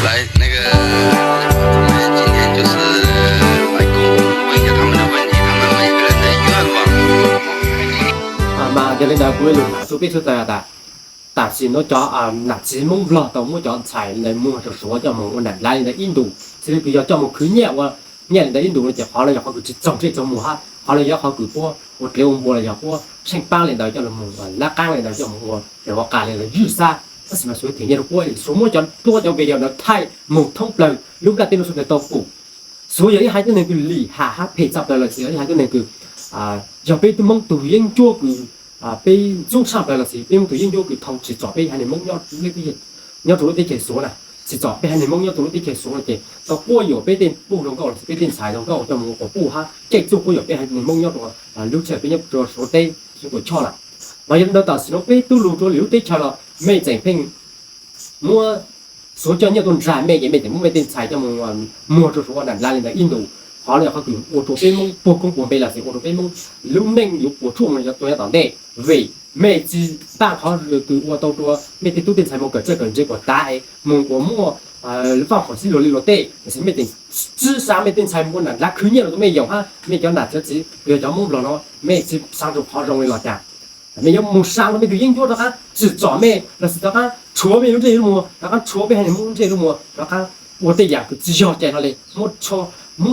来，那个，我们今天就是来公布一下他们的问题，他们每个人的愿望。 Mas yog li ntawd kuv yuav lus hais rau peb sawv daws tas, tam sim no cov nam txiv Hmoob Nplog tau muab cov ntxhais ntawd muag rau Suav coj mus ua nam dlav li ntawd ib ntus, xws li kws yog coj mus khwv nyiaj ua nyiaj li ntawd ib ntus no ces qhov no yog qhov kws tsis txaus ntsej txaus muag hab, qhov no yog qhov kws puab ua dlev ua npua los yog puab tsheej paab li ntawd coj los lab qaab li ntawd coj mus ua dlev ua qas li ntawd ywj sab. Tab sis mas Suav them nyiaj rau puab, Suav muab cov, muab cov video ntawd thaij mus thoob plawg lub nplaj teb nuav sawv daws tau pum. Suav yog ib haiv tuab neeg kws lim ham hab phem tshaj plawg lossis yog ib haiv tuab neeg kws, yog peb tug Hmoob tug yeeb ncuab kws peb ntxub tshaj plawg lossis peb Hmoob tug yeeb ncuab kws thaus tsis txom peb haiv neeg Hmoob nyob rau lub teb chaws Suav na, tsis txom peb haiv neeg Hmoob nyob rau lub teb chaws Suav no ces tau quab yuam peb tej puj zoo nkauj lossis peb tej ntxhais zoo nkauj coj mus ua quas puj hab caij txuj quab yuam peb haiv neeg Hmoob nyob rau lub teb chaws peb nyob rau Suav teb Suav tuam tshoj lawm. Mas yog li ntawd tam sim no peb tub lug rua lwm lub teb chaws los mej tseem pheej muab Suav coj nyiaj tuaj nrag mej ces mej tseem muab mej tej ntxhais coj mus muag rua Suav ua nam dlav li ntawd ib ntus. Qhov no yog qhov kws ua rua peb Hmoob puag koob puag npe lossis ua rua peb Hmoob lub neej yuav puas tsuaj mus rua yav tom ntej. Vim mej tsi taaj qhov kws ua tau rua mej tej tub tej ntxhais mus kawm txawj kawm ntse kuas tav es mus ua muaj faaj khuam xib luag li luag tej lossis mej tseem txib xa mej tej ntxhais mus ua nam dlav khwv nyiaj rua mej yoom hab mej cov nam cov txiv kws yog cov Hmoob Nplog no mej tsi xaav rua qhov zoo li los cas. Mej yuav mus xa rua mej tug yeeb ncuab rov qaab tsim txom mej lossis rov qaab rhuav mej lub ntsej lub muag, rov qaab rhuav peb haiv neeg Hmoob lub ntsej lub muag, rov qaab ua tej yaam kws tsi yog cai hlo li, muab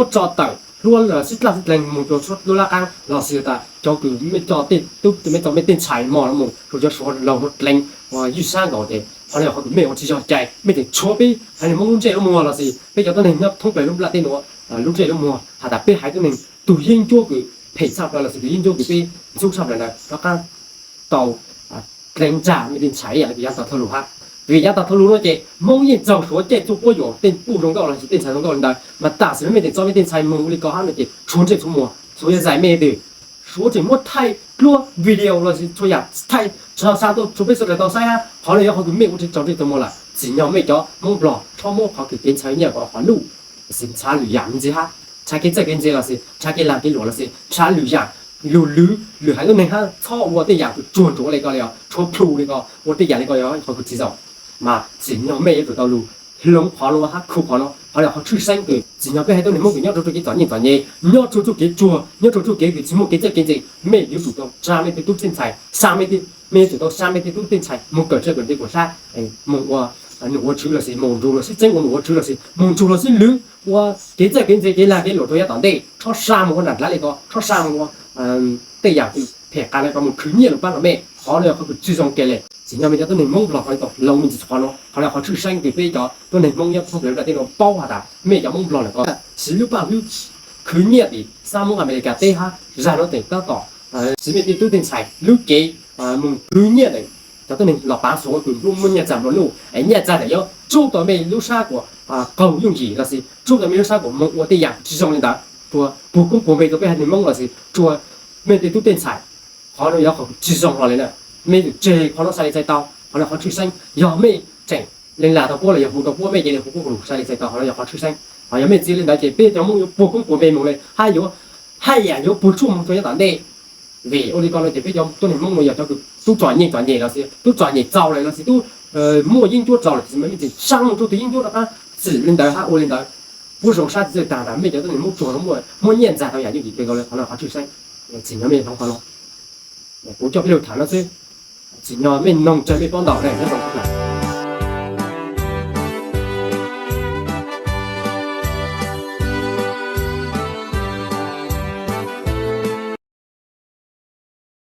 tso tawm hlub sib dlaj sib dleeg mus rua lub lab qaab lossis tas cov kws mej tso tej tub mej tso mej tej ntxhais mog mus rua cov Suav laug dleev ua ywj sab nkaus ces qhov no yog qhov kws mej ua tsi yog cai, mej tseem rhuav peb haiv neeg Hmoob lub ntsej lub muag lossis peb cov tuab neeg nyob thoob plawg lub nplaj teb nuav, lub ntsej lub muag has tas peb haiv tuab neeg tug yeeb ncuab kws phem tshaj plawg lossis tug yeeb ncuab kws peb ntxub tshaj plawg ntawd rov qaab tau dleev nrag mej tej ntxhais ib yaam le kws yaav tau thauj lug hab. Vim yaav tau thauj lug no ces Hmoob yeej txaug Suav caij txuj quab yuam tej puj zoo nkauj lossis tej ntxhais zoo nkauj li ntawd, mas tam sim no mej tseem tso mej tej ntxhais mus ua li ko hab no ces tshuav ntsej tshuav muag, Suav yuav zais mej twg? Suav tseem muab thaij dluab video lossis txhua yaam thaij tso xa tuaj rua peb sawv daws tau saib hab. Qhov no yog qhov kws mej ua tsi tsaug ntsej tsaug muag lawm. Tsim nyog mej cov Hmoob Nplog txhob muab qhov kws kev ntxhais nyiaj kom qhov luj, lossis ntshaw lwm yaam ntxiv hab, ntshaw kev txawj kev ntse lossis ntshaw kev lag kev luam lossis ntshaw lwm yaam, lug lwv lwm haiv tuab neeg hab txhob ua tej yaam kws tsuag ntsuav li ko li os, tshuav plhu li ko, ua tej yaam li ko yog qhov kws tsi zoo. Mas tsim nyog mej yuav tsum tau lug hloov qhov no hab khu qhov no, qhov no yog qhov tshwj xeeb kws tsim nyog peb haiv tuab neeg Hmoob kws nyob rua txuj kev txom nyem txom nyem, nyob rua txuj kev tsuag, nyob rua txuj kev kws tsi muaj kev txawj kev ntse, mej yuav tsum tau tsa mej tej tub tej ntxhais, xa mej tej, mej yuav tsum tau xa mej tej tub tej ntxhais mus kawm txawj kawm ntse kuas sab, mus ua nom ua tswv lossis mus nrug los sib txeeb ua nom ua tswv lossis mus nrug los sib lwv ua kev txawj kev ntse kev lag kev luam rua yav tom ntej, txhob xa mus ua nam dlav li ko, txhob xa mus ua tej yaam kws phem qas li ko mus khwv nyiaj lug paab rua mej, qhov no yog qhov kws tsi zoo kiag li. Tsim nyog mej cov tuab neeg Hmoob Nplog tau hloov me ntsis qhov no, qhov no yog qhov tshwj xeeb kws peb cov tuab neeg Hmoob nyob thoob plawg nplaj teb nuav paub has tas mej cov Hmoob Nplog lawm ko siv lub paaj hlwb khwv nyiaj tim sab Hmoob Amelikas teb hab zag nuav teem tab tom siv mej tej tub tej ntxhais lub cev mus khwv nyiaj ntawm cov tuab neeg los paav Suav kws muaj nyiaj txag nplua nuj es nyiaj txag ntawm yuav tsub tau mej lub sab kuas qaug yooj yim lossis tsub tau mej lub sab kuas moog ua tej yaam tsi zoo li ntawd rua puag koob puag npe rua peb haiv neeg Hmoob lossis rua mej tej tub tej ntxhais. Qhov no yog qhov tsi zoo hlo li na. Mej yuav tseg qhov no sa li txhais tau, qhov no qhov tshwj xeeb. Yog mej tseem leej lag tau puab los yog hu tau puab, mej cia li hu puab lug sa li txhais tau, qhov no yog qhov tshwj xeeb. Ho yog mej txiv li ntawd ces peb cov Hmoob yuav puag koob puag npe moog li hab yuav haj yam yuav puag tsuaj moog rua yav tom ntej. Vim ua li ko no ces peb cov tuab neeg Hmoob no yog cov kws tub txom nyem txom nyem lossis tub txom nyem txaus lawm lossis tub muaj yeeb ncuab txaus lawm, mej tseem sab moog tsub tug yeeb ncuab rov qaab txim li ntawd hab ua li ntawd. Puab zoo sab tsi txawj taag tas mej cov tuab neeg Hmoob tsuag muaj nyiaj ntxag tau yaam yooj yim kawg nkaus li, qhov no qhov tshwj xeeb. Tsim nyog mej hloov qhov no, kuv coj peb lug tham no xwb. Tsim nyog mej noog tsawg mej paub ntau ne, nyob zoo.